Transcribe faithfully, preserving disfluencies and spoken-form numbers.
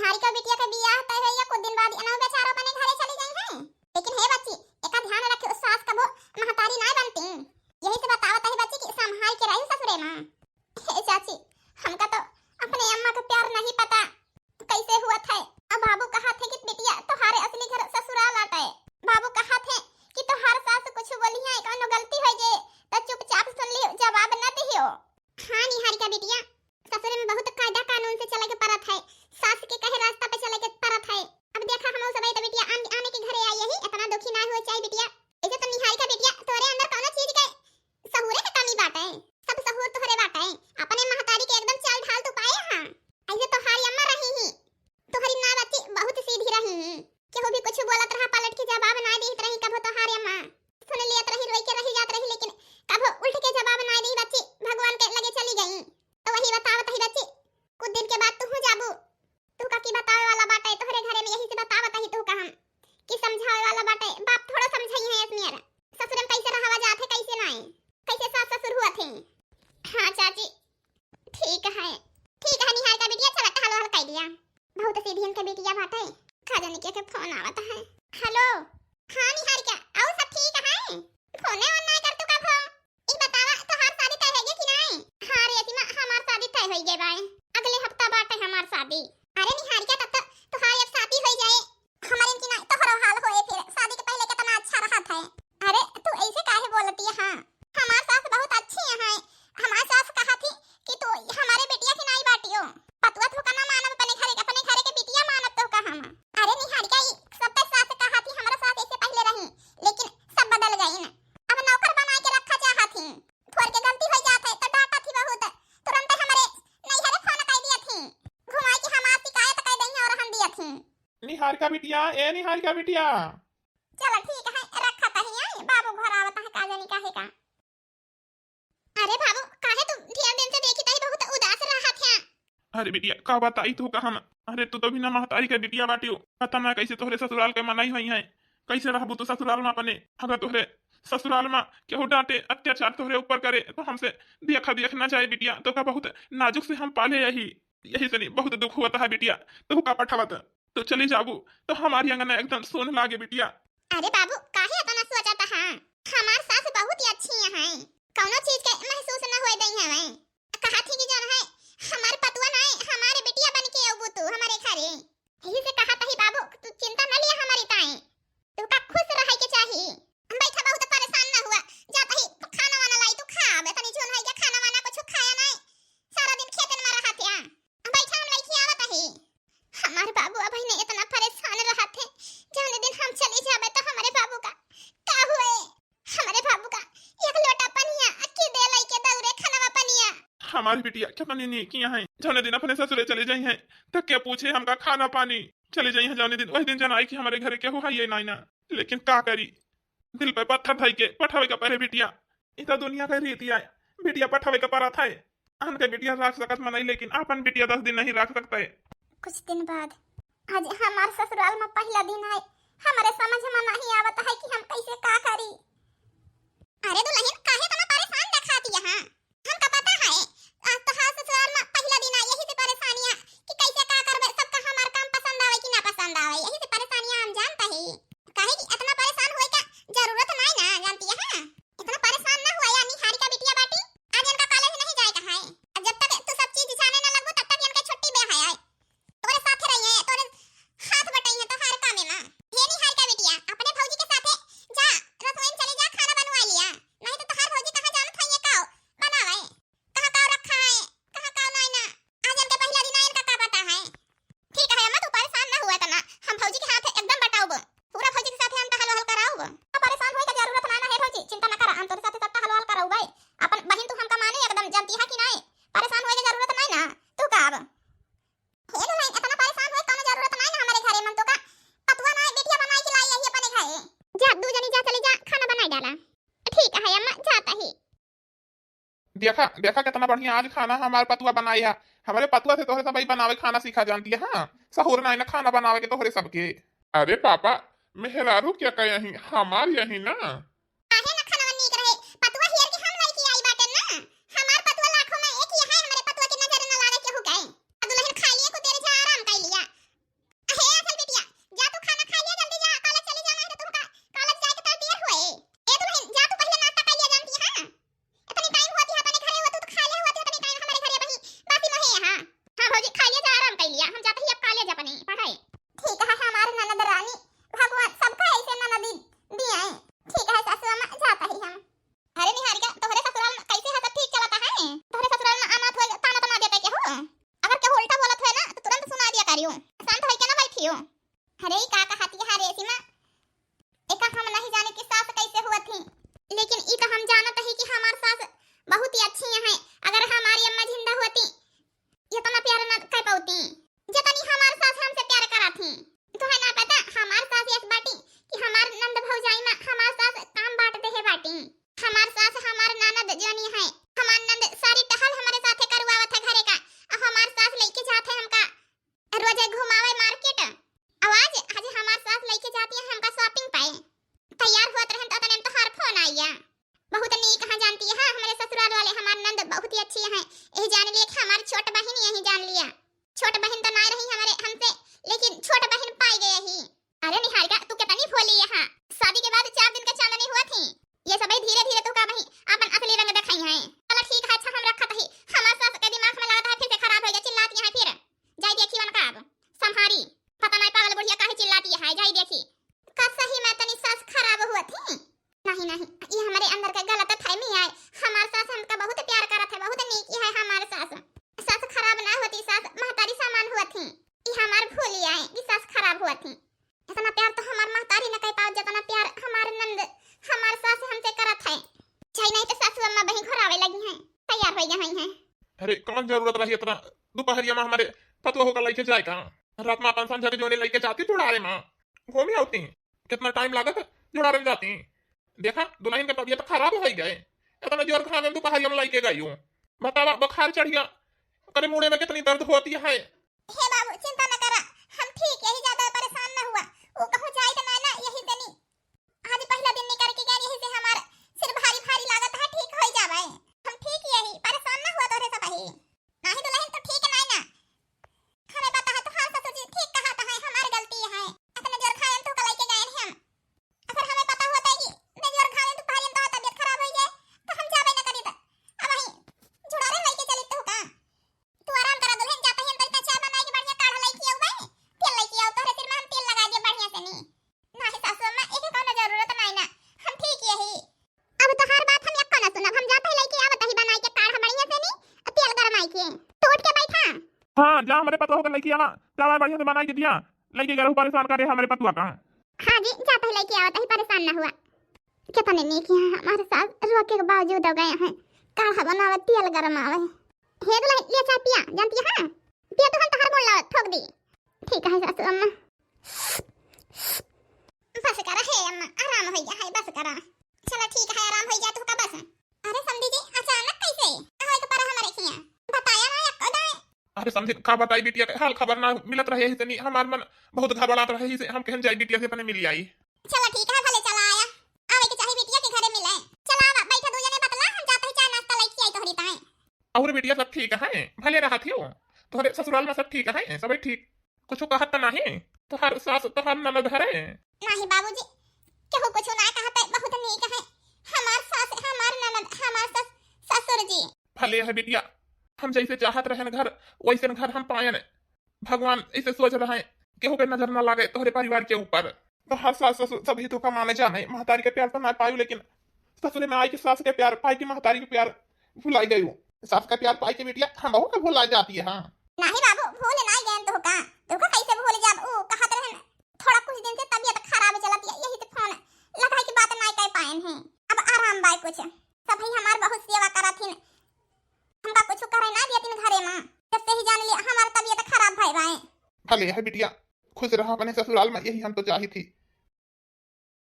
निहारिका बिटिया के बियाह तय होइया कुछ दिन बाद इनहू बेचारो अपने घरे चली जइहैं। लेकिन हे बच्ची, एका ध्यान रखियो, सास कबो महतारी नाय बनती। यही से बतावत ही बच्ची कि संभाल के रही ससुरे मा। हे चाची, हमका तो अपने अम्मा के प्यार नहीं पता कैसे हुआ थे। अब बाबू कहा थे कि बिटिया तोहारे असली घर ससुराल आटे। बाबू कहा थे कि तोहार सास कुछ बोली है, कौनो गलती हो जे तो चुपचाप सुन लियो, जवाब न दियो। हाँ निहारिका बिटिया, ससुरे में बहुत कायदा कानून से चले के पड़त है, सास के कहे रास्ता पे चले के पड़त है। अब देखा हम सब तो बिटिया आन-, आने के घरे आई यही, इतना दुखी ना हुआ चाहे बिटिया। ऐसे तो निहारिका बिटिया तोरे अंदर कौनो चीज के सहूरे के कमी बाटे, सब सहूर तोहरे बाटे। अपने महतारी के एकदम चाल ढाल तू पाए हाँ। ऐसे तोहारी अम्मा रही ही, तोहरी ना बच्ची बहुत सीधी रही ही। केहू भी कुछ बोलत रहा पलट के जवाब ना देत रही कभो तोहारी अम्मा। सुन लियत रही, रोई के रही जात रही, लेकिन कभो उल्ट के जवाब ना दी बच्ची, भगवान के लगे चली गई। तो वही बतावत ही बच्ची, कुछ दिन के बाद तू जाबू, तू का की बतावे वाला बाटे, तोहरे घरे में यही से बतावत ही तू का हम कि समझावे वाला बाटे, बाप थोड़ा समझई है असमियर। ससुर में कैसे रहवा जात है, कैसे नाई, कैसे सास ससुर हुआ थे। हाँ चाची, ठीक है, ठीक है निहारिका बिटिया, चला टहलो हल कर दिया। बहुत सीधियन के बिटिया बाटे, का जाने के, के फोन आवत है। हेलो, हाँ निहारिका, और सब ठीक है? फोने ओन नाय कर तू कभो। ई बतावा, तोहार शादी तय होइगे कि नाय? हाँ रेशिमा, हमार शादी तय होइगे बाय। अगले हफ्ता बाटे हमार शादी। अरे निहारिका, तब तो तोहार एक शादी होई जाए। हमारे की नाय, तोहरो हाल होए फिर। शादी के पहले कितना अच्छा रहत है। अरे, तू ऐसे काहे बोलती है? हाँ, हमार सास बहुत अच्छी है। हमार सास कहा थी कि तू हमारे बिटिया की नाई बाटियो। पतुआ तो का ना मानब अपने घरे, अपने घरे के बिटिया मानब तो का हम। अरे निहारिका, ई सब तो सास कहा थी, हमारा सास ऐसे पहले रही, लेकिन सब बदल गई न। अब नौकर बनाए के रखा चाहत ही। थोड़ के गलती हो जात है तो डांटत ही बहुत, तुरंत हमारे नैहरे फोन कर दिया थी, घुमाए के हमार शिकायत कर दई और हम दिया थी। निहारिका बिटिया, ए निहारिका बिटिया। चला ठीक है, रखा तही आई, बाबू घर आवत है, का जानी काहे का। अरे बाबू, काहे तू ढेर दिन से देखी तही बहुत उदास रहत है? अरे बिटिया, का बताई तू का हम। अरे तू तो बिना महतारी के बिटिया बाटियो, पता ना कैसे तोहरे ससुराल के मनई होई है, कैसे रहबू तू ससुराल में अपने। अगर तोहरे ससुराल में केहू डांटे, अत्याचार तोहरे ऊपर करे तो हमसे देखा देख ना जाए बिटिया, तो का बहुत नाजुक से हम पाले यही, यही से नहीं बहुत दुख होता है बिटिया, तू का पठावत। तो चली जाबू तो हमारी अंगना एकदम सोन लागे बिटिया। अरे बाबू, काहे इतना सोचत हा? हमार सास बहुत ही अच्छी है, कौनो चीज के महसूस न होए दई हवे। कहा थी कि जौन है हमार पतुआ नाय, हमारे बिटिया बन के अबू तू हमारे घरे। यही से कहा तही बाबू, तू चिंता न लिया हमारी ताई, तू का खुश रहे के चाही। हम बैठा बहुत परेशान न हुआ, जा तही खाना वाना लाई तू खा, अब तनी झोन है के खाना वाना कुछ खाया नाय, सारा दिन खेतन में रहत या। बैठा हम लइके आवत ही। हमार बाबू अबहिने इतना परेशान रहत है, जौने दिन हम चली जाबे तो हमारे बाबू का का हुए? हमारे बाबू का एक लोटा पनिया अक्की दे लइके दौरे खनवा पनिया। हमारी बिटिया कितनी नीकी है, जौने दिन अपने ससुरे चली जाई है तो के पूछे हमका खाना पानी। चली जाई है जौने दिन, वही दिन जनाई कि हमारे घरे केहू है ये नाई ना। लेकिन का करी, दिल पे पत्थर धई के पठावे का परे बिटिया। ई तो दुनिया का रीति आय, बिटिया पठावे का परत है। अहन के बिटिया राख सकत मनई, लेकिन आपन बिटिया दस दिन नहीं राख सकता है। कुछ दिन बाद आज हमार ससुराल में पहला दिन है, हमारे समझ में नहीं आवत है कि हम कैसे का करी। अरे दुल्हन, काहे इतना परेशान देखाती है? हमका पता है, आज तोहार ससुराल में पहला दिन है, यही से परेशानियाँ कि कैसे का करबे, सबका हमार काम पसंद आवे कि ना पसंद आवे, यही से परेशानियाँ हम जानता ही। काहे कि इतना परेशान होए का जरूरत नहीं ना, जानती है? इतना परेशान ना हुआ या निहारिका बिटिया बाटी, आज इनका कॉलेज नहीं जाए का है। जब तक तू सब चीज जाने ना लगबो, तब तक इनके छुट्टी बे है। तोरे साथे रही है, तोरे हाथ बटाई है तोहार कामे में। हे निहारिका बिटिया, अपने भौजी के साथे जा, रसोई में चली जा, खाना बनवा लिया, नहीं तो तोहार भौजी कहाँ जानत है ये काव बनावे, कहाँ काव रखा है, कहाँ काव नहीं ना। आज इनके पहला दिन है, इनका का पता है। ठीक है अम्मा, तू परेशान ना हुआ इतना, हम भौजी के हाथ एकदम बटाउब, पूरा भौजी के साथे हम तोहार हल कराउब। अब परेशान होए का जरूरत ना ना है भौजी, चिंता ना करा, हम तोरे साथे सब तोहार हल कराउब। अपन बहिन तू हमका माने एकदम जानती है कि नहीं, परेशान होए का जरूरत नहीं ना। तू का अब हे दुल्हन, इतना परेशान होए कौनो जरूरत नहीं ना हमारे घरे, मन तो का पतुआ ना बिटिया बनाई के लाई यही अपने घरे। जा, दू जनी जा, चली जा, खाना बनाई डाला। ठीक है अम्मा, जाता ही। देखा, देखा कितना बढ़िया आज खाना हमार पतुआ बनाई है। हमारे पतुआ से तोहरे सबई बनावे खाना सीखा जानती है। हाँ, सहूर ना, ना खाना बनावे के तोहरे सबके। अरे पापा, मेहरारू क्या कहे यही, हमार यही ना। काहे ना खाना नीक रहे, पतुआ हियर के हम लड़की आई बाटे ना। हमार पतुआ लाखों में एक ही है, हमारे पतुआ के नजर न लागे केहू के। अब दुल्हन खा लिए, कुछ देर जा आराम कर लिया। क्यों? शांत होइके ना बैठियो। अरे, ई का कहत है रेशिमा? एका हम नहीं जाने कि सास कैसे हुआ थी, लेकिन ई तो हम जानत ही कि हमार सास बहुत ही अच्छी है। अगर हमारी अम्मा जिंदा होती, इतना प्यार न कर पाती, जितनी हमार सास हमसे प्यार करा थी। तो है ना पता, हमार सास यस बाटी कि हमार नंद भौजाई में हमार सास काम बांट देहे बाटी। हमार सास हमार ननद जोनी है, हमार नंद सारी टहल हमारे साथे करवावत है घरे का, और हमार सास लेके जात है हमका रोजे घुमावे मार्केट। और आज, आज हमार सास लेके जाती है हमका shopping पे। तैयार होत रहन तो तने तोहार फोन आइया। बहुत नीक हाँ जानती है हमारे ससुराल वाले, हमार नंद बहुत ही अच्छी है। यही जान लिए कि हमार छोट बहिन यही जान लिया। छोट बहिन तो ना रही हमारे हमसे, लेकिन छोट बहिन पाई गई ही। अरे निहारिका, तू कितनी भोली है। शादी के बाद चार दिन का चांदनी हुआ थी, ये सबही धीरे धीरे तो का बही अपन असली रंग दिखाई है। चला ठीक है, अच्छा हम रखत ही। हमार सास के दिमाग में लगता है फिर से खराब हो गया, चिल्लाती है फिर। जाई देखी उनका अब संभारी, पता नहीं पागल बुढ़िया काहे चिल्लाती है, जाई देखी। का सही में तनी सास खराब हुआ थी? नहीं नहीं, ये हमारे अंदर का गलत फहमी है। हमार सास हमका बहुत प्यार करत है, बहुत नीक है हमार सास। सास खराब ना होती, सास महतारी समान हुआ थी। ये हमार भूल आए कि सास खराब हुआ थी। इतना प्यार तो हमार महतारी न कर पाओ, जितना प्यार हमार नंद, हमार सास हमसे करत है। जाई नहीं तो सासू अम्मा बही घरावे लगी हैं, तैयार हो गई हैं। अरे कौन जरूरत रही इतना दोपहरिया में हमारे पतोह का लेके जाए का? रात में अपन संझा के जोने लेके जाती जुड़ारे में, घूमी आती। कितना टाइम लागत जुड़ारे में जाती। देखा दुल्हन का तबीयत खराब हो गए, इतना जोर घामे में दोपहरिया में लेके गई हूँ। बतावा बुखार चढ़ गया, करे मूड़े में कितनी दर्द होती है। हे बाबू चिंता न करा, हम ठीक यही, ज्यादा परेशान न हुआ। वो कहूँ जाए तो ना, ना यही तनी आज पहला दिन निकल के गए, यही से हमार सिर भारी भारी लागत है, ठीक हो जावे। हम ठीक यही, परेशान ना हुआ तोरे सब ही। नाही दुल्हन तो ठीक नहीं ना, हमें पता है तोहार ससुर जी ठीक कहा तो है, हमार गलती है, इतने जोर खायन तो कलाई के गए हम। अगर हमें पता होता है कि इतने जोर खायन तो पहले तो तबीयत खराब हो जाए तो हम जाबे न करी। तो अब वहीं जुड़ारे लेके चली तो का? तू आराम करा दुल्हन, जाता ही हम तोरी चाय बनाई के बढ़िया काढ़ा लेके आऊ भाई, तेल लेके आऊ, तोहरे सिर में हम तेल लगा दे बढ़िया से नी। नाही सासू अम्मा, एके कौनो जरूरत नाही ना, हम ठीक यही। अब तोहार बात हम एक्को ना सुनब, हम जाता ही लेके आवत ही बनाई के काढ़ा बढ़िया से नी, तेल गरमाई के। तू उठ के बैठा। हाँ, जा हमरे पतोह के लेके आवा, चाय बढ़िया से बनाई के दिया, लेके गरहू परेशान करे हमरे पतुआ का। हाँ जी, जाता ही लेके आवत ही, परेशान ना हुआ। कितने नीक हैं हमारे सास, रोके के बावजूद हो गए हैं, काढ़ा बनावे, तेल गरमावे। हे दुल्हन, ले चाय पिया, जानती है? पिया तो हम तोहार मुंह लावत ठोक दी। ठीक है सासू अम्मा। बस करा हे अम्मा, आराम हो गया है, बस करा। चला ठीक है, आराम हो गया तू का बस। अरे समधी जी, अचानक कैसे? कहाँ के परा हमारे खिया? बताया ना एक्को दाए। अरे समधी, का बताई बिटिया के हाल खबर ना मिलत रहे, इतनी हमार मन बहुत घबरात रहे, इसे हम कहन जाई बिटिया से अपने मिली आई। चला ठीक है, भले चला आया। आवे के चाही बिटिया के घरे मिले। चला आवा, बैठा दू जने बतला, हम जात ही चाय नाश्ता लेके आई तोहरी ताए। और बिटिया सब ठीक है, भले रहत हो? तोहरे ससुराल में सब ठीक है, सब ठीक? कुछ कहत तो नहीं? तोहर सास तोहर ननद हरे? नहीं बाबूजी, केहू कुछ ना कहत है, बहुत नीक है। हमार सास, हमार ननद, हमार सस-, ससुर जी। भले है बिटिया, हम जैसे चाहत रहन घर, वैसन घर हम पायन। भगवान ऐसे सोच रहे, केहू के नजर ना लागे तोहरे परिवार के ऊपर। तोहार सास ससुर सभी तो कमाने जाने, महतारी के प्यार तो ना पायू, लेकिन ससुरे में आई के सास के प्यार, पाई के महतारी के प्यार भुलाई गयू। सास का प्यार पाई के बिटिया हम बहू का भुला जाती है। हाँ। नहीं बाबू, भूल नहीं गए तो का, तो का कैसे भूल जाब? ऊ कहत रहन, थोड़ा कुछ दिन से तबीयत खराब चलत है, यही से फोन लगाए के बात नहीं कर पाए हैं। अब आराम बाय कुछ, सब ही हमार बहुत सेवा करत हिन, हमका कुछ करे ना दियतिन घरे में। जब से ही जान लिया हमार तबीयत खराब भई बाए। भले है बिटिया, खुश रहा अपने ससुराल में, यही हम तो चाही थी।